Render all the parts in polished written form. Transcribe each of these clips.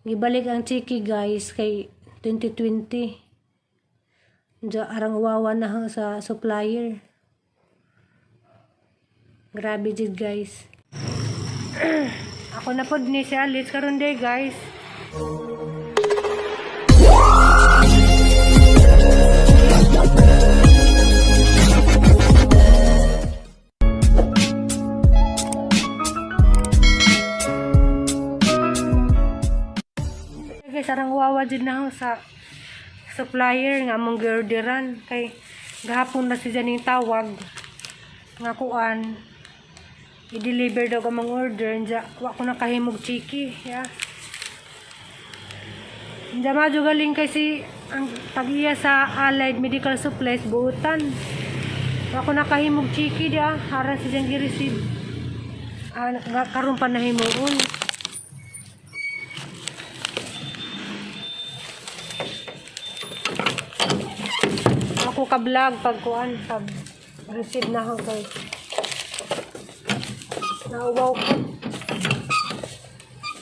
Gibalik ang chiki, guys, kay 2020. Diya, arang uwawa na ho sa supplier. Grabe jud, guys. Ako na pod ni si Alice karon day, guys. Guys, arang uwawa jud na ho sa supplier nga among giorderan kay gahapon na si ning tawag nga kuan, i-deliver daw among order. Nja wa ko nakahimog chiki ya. Nja madyo galing kay si ang tag-iya sa Allied Medical Supplies buutan. Wa ko nakahimog chiki dia, haran si diyang gi-receive. Ah, nga karon pa nahimuon. Ako ka vlog pag kuan, pag receive na ako kay nauwaw ko.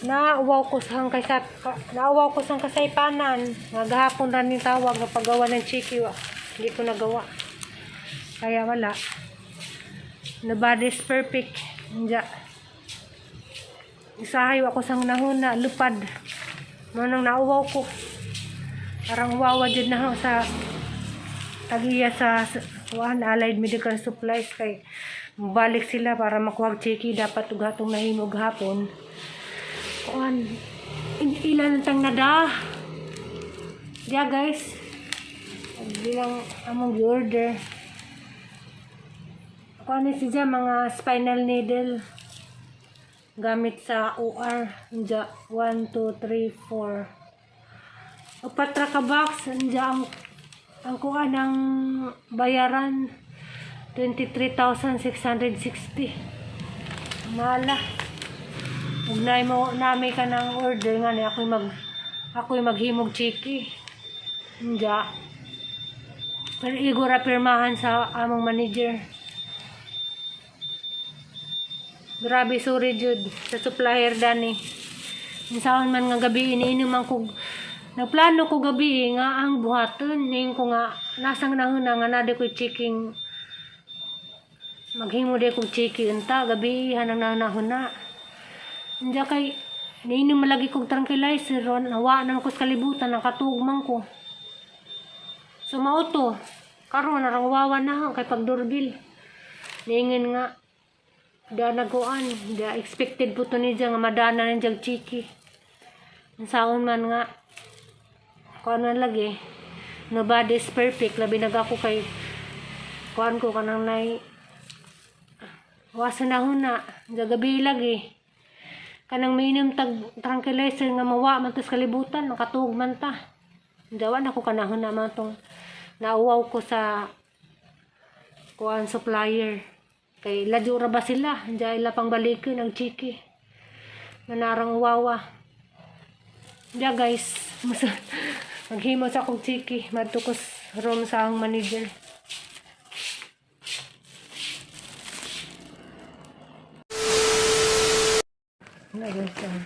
Nauwaw ko sa kay sa nauwaw ko sa kasaypanan nga gahapon ra ning tawag nga paggawa ng chiki, wa. Hindi ko nagawa. Kaya wala. Nobody's perfect. Inja. Isahay ako sang nahuna lupad. Mo nang nauwaw ko. Parang uwawa jud na ako sa tag-iya sa kuan, Allied Medical Supplies, kay balik sila para makuha og chiki, dapat ugatong nahimo gahapon. Kuan, ilan tang nada. Yeah, guys. Bilang among order. Kuan ni siya mga spinal needle gamit sa OR. Nja 1 2 3 4. Upat ra ka box. Nja ang kuan ang bayaran 23,660. Mala. Ug nay mo nami ka ng order nga ni ako'y maghimog chiki. Nja. Pero igo ra pirmahan sa among manager. Grabe, sorry jud sa supplier dani. Unsaon man nga gabi iniinom man ko, nagplano ko gabi nga ang buhaton ning ko nga nasang nahuna nga nade ko checking, maghimo day kog chiki unta gabi hanang nahuna. Hindi kay niinom malagi kog tranquilizer ron, nawa naman ko sa kalibutan, nakatugmang ko. So mao to karon, narang wawa na ako kay pag doorbell. Niingon nga da naguan, da expected po to ni nga madana ni jag chiki. Unsaon man nga kuan man lagi, nobody is perfect, labi nag ako kay kuan ko kanang nay wasa na huna sa gabi lagi kanang mainom tag tranquilizer nga mawa man tas kalibutan, nakatuog man ta. Dawa na ko kanahon na man tong nauwaw ko sa kuan, supplier, kay ladyo ra ba sila. Diya ila pang balikin ang chiki, manarang uwawa. Diya, guys, maghimo sa akong chiki, madto ko room sa akong manager. Na, guys, ah.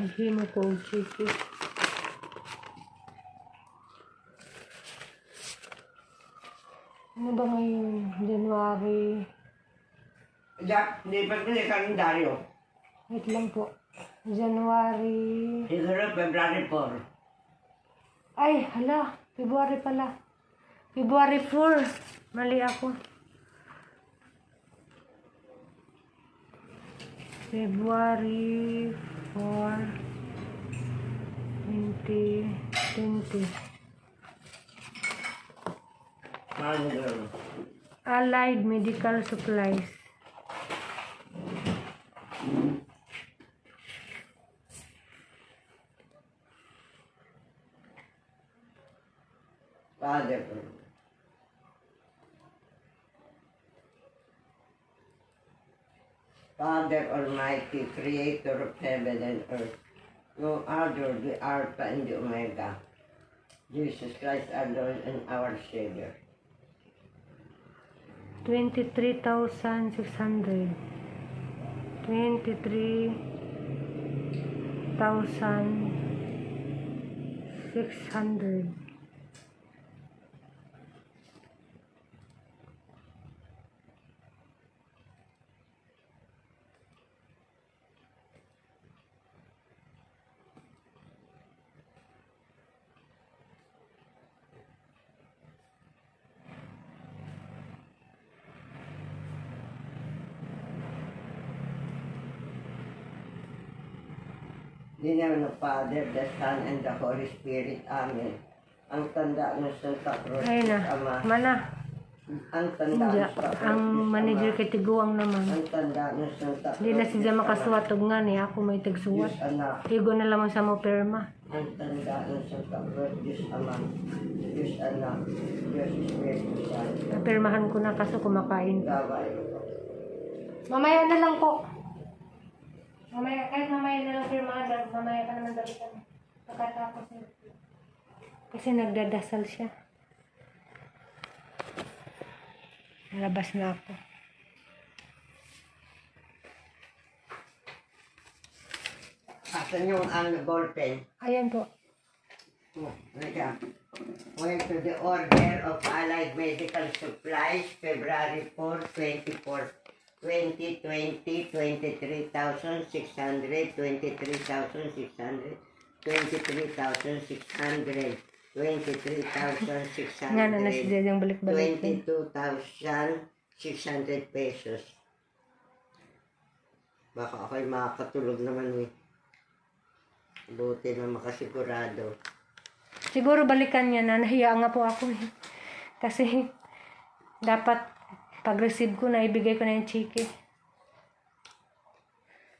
Maghimo ko og chiki. Ano ba ngayon? January. Jack, hindi pa ito yung kalendaryo. Wait lang po. January. Siguro February 4. Ay, hala. February pala. February 4. Mali ako. February 4, 2020. Mahal girl. Allied Medical Supplies. Father. Father Almighty, Creator of heaven and earth, no other, the Alpha and the Omega, Jesus Christ our Lord and our Savior. 23,600. 23,600. In the name of the Father, the Son, and the Holy Spirit. Amen. Ang tanda ng Santa Cruz, Ayun na. Ama. Mana. Ang tanda Hindi. ng Santa Cruz, Ang manager Ama. kay Tiguang naman. Ang tanda ng Santa Cruz, Hindi na siya Ama. makasuwat og nga ni ako may tagsuwat. Diyos Anak. Igo na lamang sa mo perma. Ang tanda ng Santa Cruz, Diyos Ama. Diyos Anak. Diyos Espiritu Santo. Pirmahan ko na kaso kumakain. Gaway. Mamaya na lang po. Mamaya, kahit mamaya na lang pirmahan, dahil mamaya ka naman balikan. Pagkatapos nito. Kasi nagdadasal siya. Nalabas na ako. Asan yung ang ballpen? Ayan po. Oh, Teka. Went to the order of Allied Medical Supplies, February 4, 24, 2020, 23,600, 23,600, 23,600, 23,600, Nga na na si Jejang balik-balik. 22,600 pesos. Baka ako'y makakatulog naman eh. Buti na makasigurado. Siguro balikan niya na. Nahiya nga po ako eh. Kasi dapat pag-receive ko na, ibigay ko na yung chike.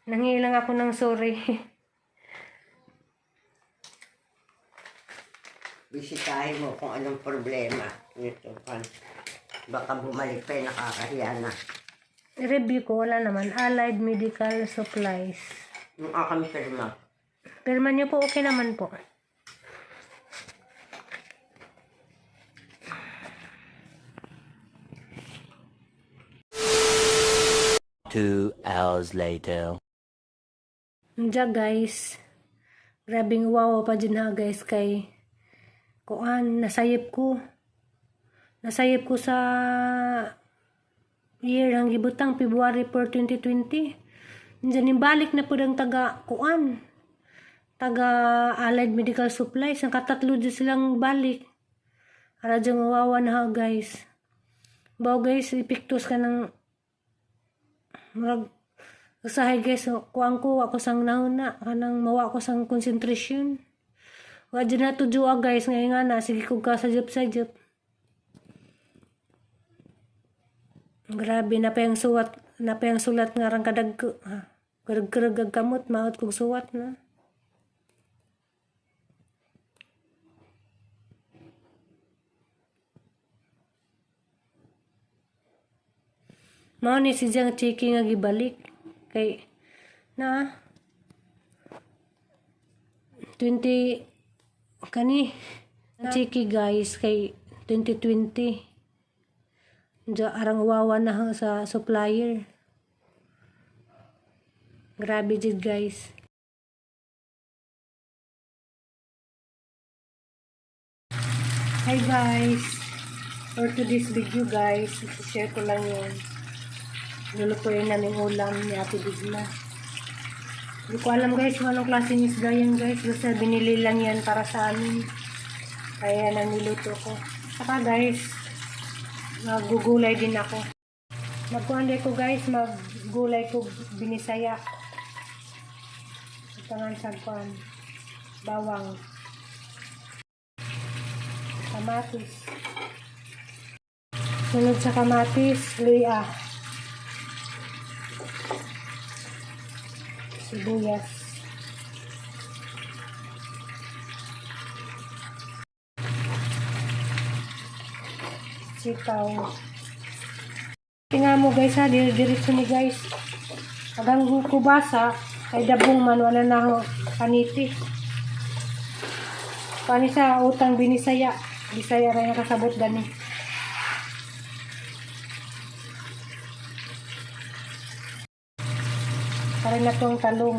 Nanghilang ako ng sorry. Bisitahin mo kung anong problema nito. Baka bumalik pa yung nakakahiya na. Review ko, wala naman. Allied Medical Supplies. Yung aking pirma. Pirma niyo po, okay naman po. 2 hours later. Diya guys, grabing wow pa dyan ha guys kay kuan, nasayip ko. Nasayip ko sa year ang gibutang February 4, 2020. Diyan balik na po ang taga kuan. Taga Allied Medical Supplies. Ang katatlo dyan silang balik. Ara dyan wawa na ha guys. Bao guys, ipiktos ka ng murag usahay guys, so, kuang ko ako sang nauna kanang mawa ko sang concentration. Wa dyan na to juwa guys, ngayon nga na sige kog ka sajop sajop. Grabe na pa yung suwat, na pa yung sulat nga rang kadag ha. Karag-karag kamot maot kog suwat na. Mao ni si Jiang Chiki nga gibalik kay na 20 kani Chiki guys kay 2020. Diya arang wawa na ha sa supplier. Grabe jud guys. Hi guys. For today's video guys, i-share ko lang yung lulutuin namin ulam ni Ate Digma. Hindi ko alam guys kung anong klase ng isda yan guys. Basta binili lang yan para sa amin. Kaya yan ang niluto ko. Saka guys, magugulay din ako. Magkuhan ko guys, maggulay ko binisaya. Itangan sa kuhan. Bawang. Kamatis. Sunod sa kamatis, luya. Sibuyas. Sitaw. Tingnan mo guys ha, dire-diretso ni guys. Agang kubasa, kay dabong man, wala na ho, kaniti. Pani sa utang binisaya. Bisaya ra nakasabot gani. Para na tong talong.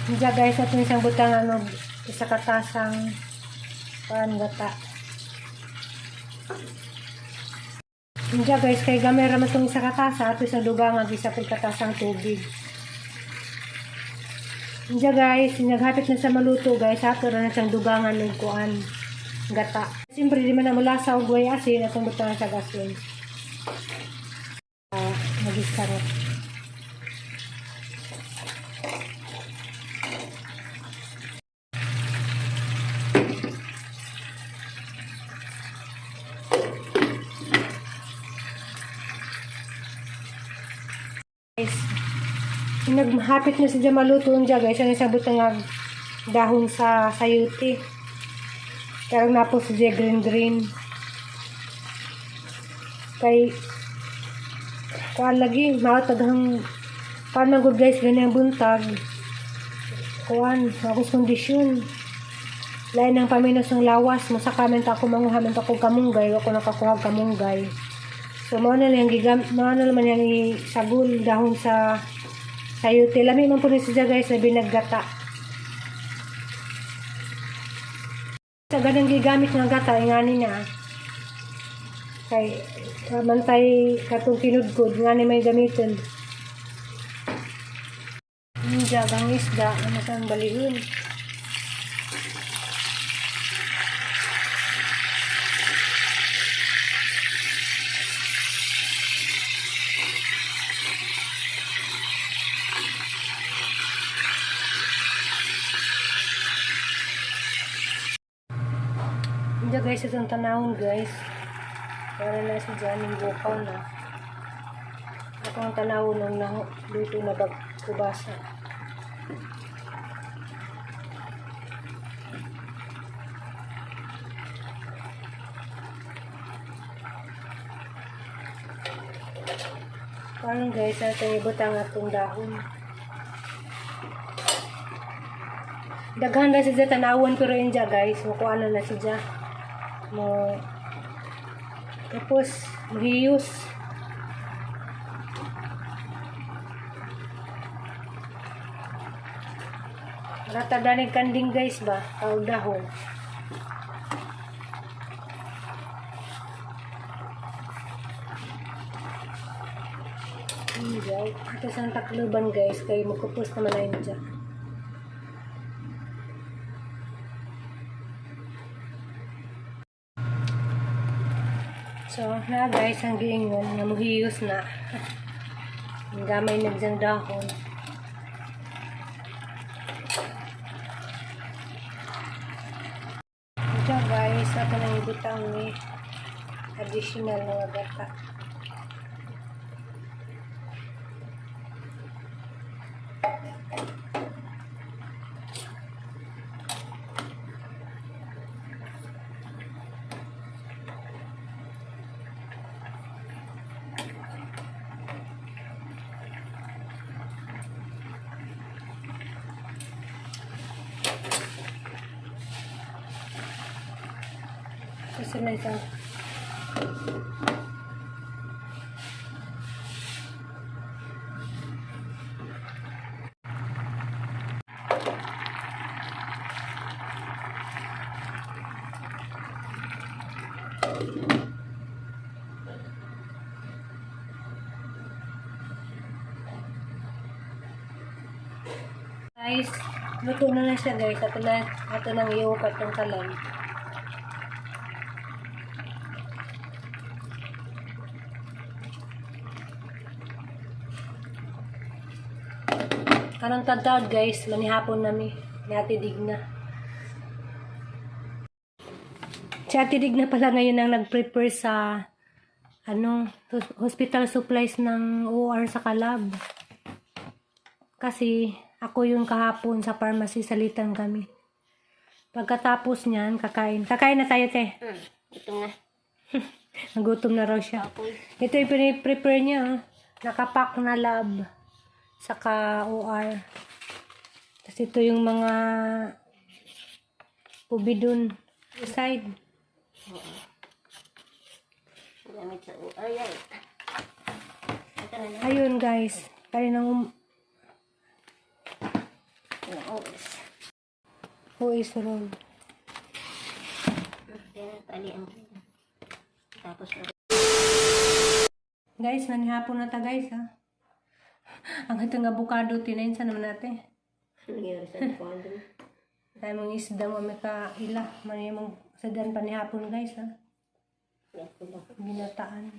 Diya guys, ato isang butang ano, isa ka tasang kuan gata. Diya guys, kay gamay ra man tong isa ka tasa, ato isang dugang ang isa pud ka tasang tubig. Diya guys, naghapit na sa maluto guys, ato ra na siyang dugangan og kuan gata. Siyempre di man na mulasa og way asin atong butangan sa asin. Ah, magisarap. Guys, naghapit na siya maluto niya guys, ang isang butang nga dahon sa sayuti. Karong napo siya green green. Kay kuan lagi maataghang kuan man gud guys ganyan buntag. Kuan, ako kondisyon. Lain ang paminos ng lawas, masaka man ta ako manguha man ta ako kamunggay, wa ko nakakuha og kamunggay. So mao na lang gigam, mao na naman yang isagol dahon sa sayuti. Lami man po ni siya guys na binaggata. Sa ganang gigamit ng gata, ingani na. Kay mantay katong kinudkod, ngani may gamitin. Hindi ang isda, ano saan balihon. Hindi guys, itong tanawon guys. Para na si Janing bukaw na. Ako ang tanawon ng luto na bag kubasa. Parang guys, natin ibutang atong dahon. Daghan na siya tanawon pero inja guys, mukuha na na siya. Mo tapos muhiyos. Rata danig kanding guys ba, tawag dahon. Hindi, ito sa takluban guys, kay magkupos naman na dyan. So, na guys, ang giingon, nga muhiyos na. Ang gamay nagdyang dahon. Ito guys, ako nang ibutang ni additional na gata. Kasi may isang. Guys, luto na na siya guys. Ato na, ato nang iupat ng kalan. Karong tadtad guys, manihapon nami. Ni Ate Digna. Si Ate Digna pala ngayon ang nag-prepare sa ano, hospital supplies ng OR sa Kalab. Kasi ako yung kahapon sa pharmacy, salitan kami. Pagkatapos niyan, kakain. Kakain na tayo, te. Ito nga. Nagutom na raw siya. Apoy. Ito yung prepare niya. Ah. Nakapack na lab. Saka OR. Tapos ito yung mga pubidon. Side. Gamit sa Ayan. Ito na lang. Ayun guys, kaninang Ano, OS. Who is wrong? Kaya talian ko. Tapos, Guys, nanihapon na ta guys ha. Ang itong avocado, tinayin sa naman natin. Ano nangyari sa avocado? Tayo mong isda mo may kaila. Mani mong sadan pa ni hapon guys ha. Ginataan.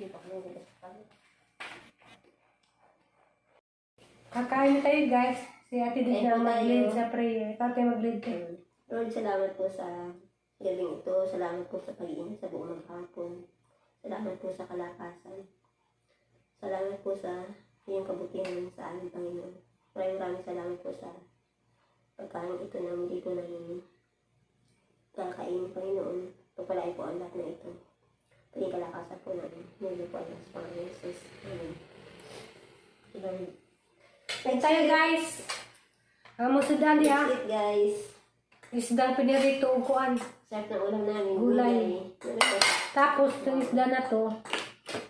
Kakain na tayo guys. Si Ate Did Kain na po tayo. mag-lead sa prayer. Ikaw tayo mag-lead tayo. Lord, salamat po sa gabing ito. Salamat po sa pag-iingat sa buong maghapon. Salamat po sa kalakasan. Salamat po sa iyong kabutihan sa aming Panginoon. Maraming maraming salamat po sa pagkain ito na muli po namin kakainin, Panginoon. Pagpalain po ang lahat na ito. Paging kalakasan po namin. Muli po ang lahat sa Panginoon Jesus. Amen. Lord. Kain tayo guys. Ang mga sudan di ha. That's it, guys. Isdang pinirito o kuan. Sarap ng ulam namin. Gulay. Gulay. Ano po? Tapos, itong isda na to,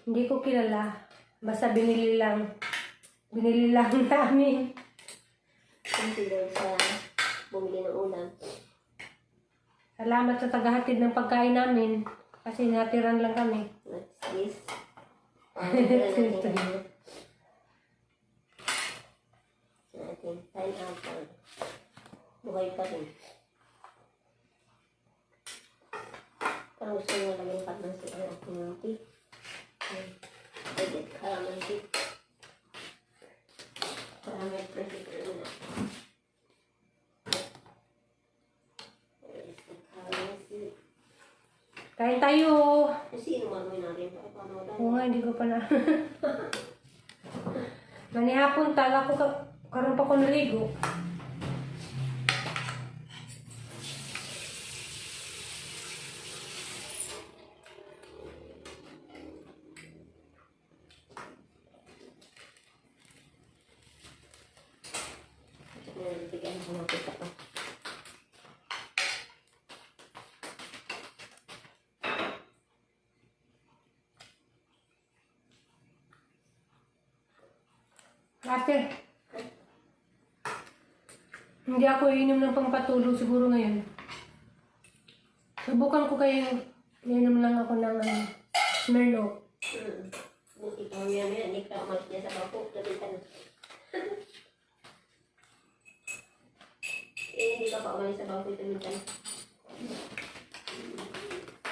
hindi ko kilala. Basta binili lang. Binili lang namin. Thank you, Lord, sa bumili ng ulam. Salamat sa tagahatid ng pagkain namin. Kasi natiran lang kami. What's this? Ito natin. Ito natin. Pineapple. Buhay pa rin. Parang gusto nyo lagyan ng kalamansi ang ating tea. Ayan. I get kalamansi. Para may perfect na. Where is the kalamansi? Kain tayo! Kasi inuman mo natin para paano wala. Oo nga, hindi ko pa na. Manihapon tala ko ka karon pa ko naligo. Bigyan ko makita ko. Ate, hindi ako iinom ng pampatulog siguro ngayon. Subukan ko kayong iinom lang ako ng ano, Smirnoff. Buti pa mamaya maya, hindi ka umalis dyan sa bangko. Gabi ka na. Eh, hindi ka pa umalis sa bangko. Tumid ka na.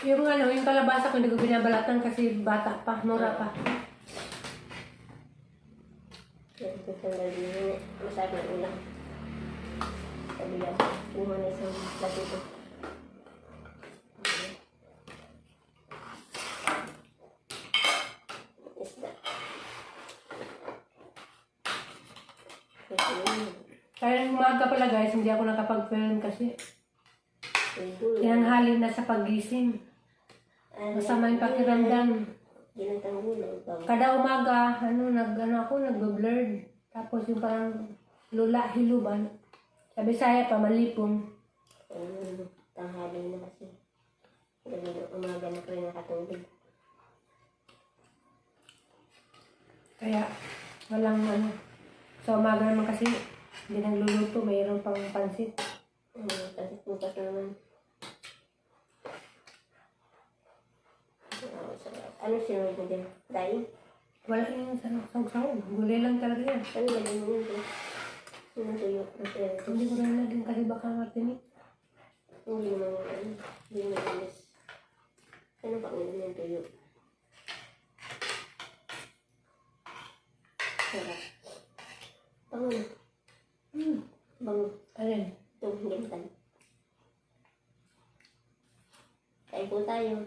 Yung ano, yung kalabasa ko hindi ko binabalatan kasi bata pa, mura pa. Yan, ito sandali yun. Masarap ng ulam. Sabi yan, kinuha na isang platito. Isda. Ito yun. Kaya nung umaga pala guys, hindi ako nakapag-film kasi Ito. tinanghali na sa paggising. Ano, Masama yung pakiramdam. Ginatang gulay. Bago. Kada umaga, ano, nag, ano ako, nagbo-blurred. Tapos yung parang lula, hiluban. Sa Bisaya pa, malipong. Ayun, tanghali na kasi. Gabi na, umaga na kayo nakatulog. Kaya, walang ano. Sa umaga naman kasi, hindi nagluluto, mayroon pang pansit. Ano, kasi bukas naman. Oo, sarap. Ano sinunod mo dyan? Daing? Wala yung sahog-sahog. Gulay lang talaga yan. Ano lagay mo yun? Yung tuyo. Ang tuyo. Hindi ko rin lagyan kasi baka matinik. Hindi naman yung ano. Hindi naman alis. Ano pa ulam ng tuyo? Sarap. Bango na. Bango. Alin? Itong gintan. Kain po tayo.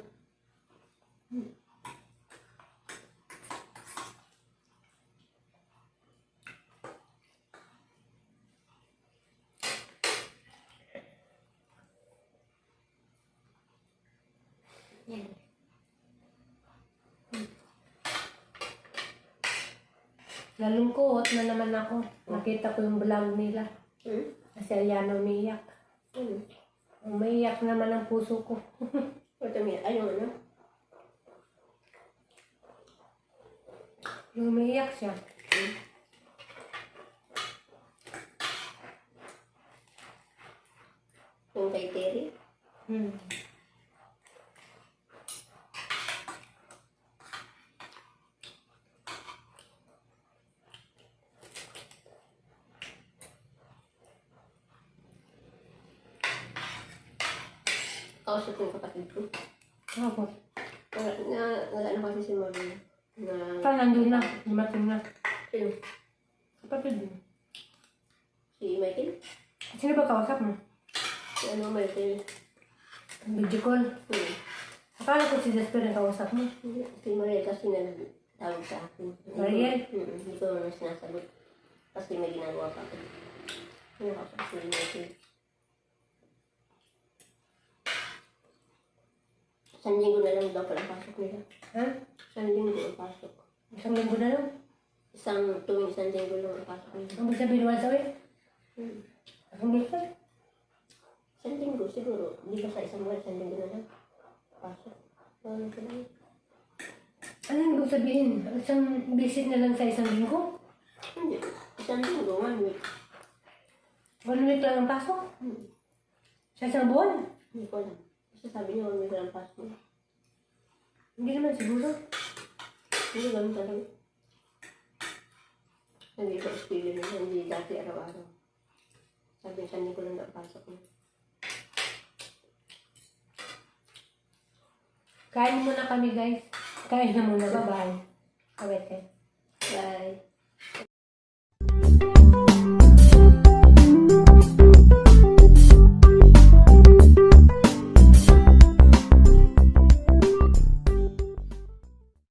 Yan. Nalungkot na naman ako. Nakita ko yung vlog nila. Hmm? Kasi Ariana umiyak. Ano? Umiyak naman ang puso ko. Ito may, ayun ano? Yung umiiyak siya. Yung kay Terry. Kausap yung kapatid ko. Ako. Wala na, wala na kasi si Maria. Na, Saan nandun na? Dumating na. Sino? Kapatid mo. Si Michael? Sino ba kausap mo? Si ano, Michael? Video call. Akala ko si Jasper ang kausap mo. Hindi, si Mariel kasi nagtawag sa akin. Mariel? Hindi ko naman sinasagot. Kasi may ginagawa pa ako. Pinakausap si Michael. Isang linggo na lang daw pala ang pasok nila. Ha? Isang linggo ang pasok. Isang linggo na lang. Isang, tuwing isang linggo lang ang pasok nila. Ang ibig sabihin, once a week? Ang bilis. Isang linggo siguro. Di ba sa isang buwan, isang linggo na lang? Pasok. Ano ko lang. Ano yung ibig sabihin? Isang visit na lang sa isang linggo? Hindi. Isang linggo, one week. One week lang ang pasok? Sa isang buwan? Hindi ko alam. Basta sabi niya, one week lang pasok niya. Hindi naman siguro. Hindi ganun talaga. Nag-iba schedule nila, hindi dati araw-araw. Sabi niya, isang linggo lang daw ang pasok niya. Kain muna kami, guys. Kain na muna. Bye-bye. Awete. Bye!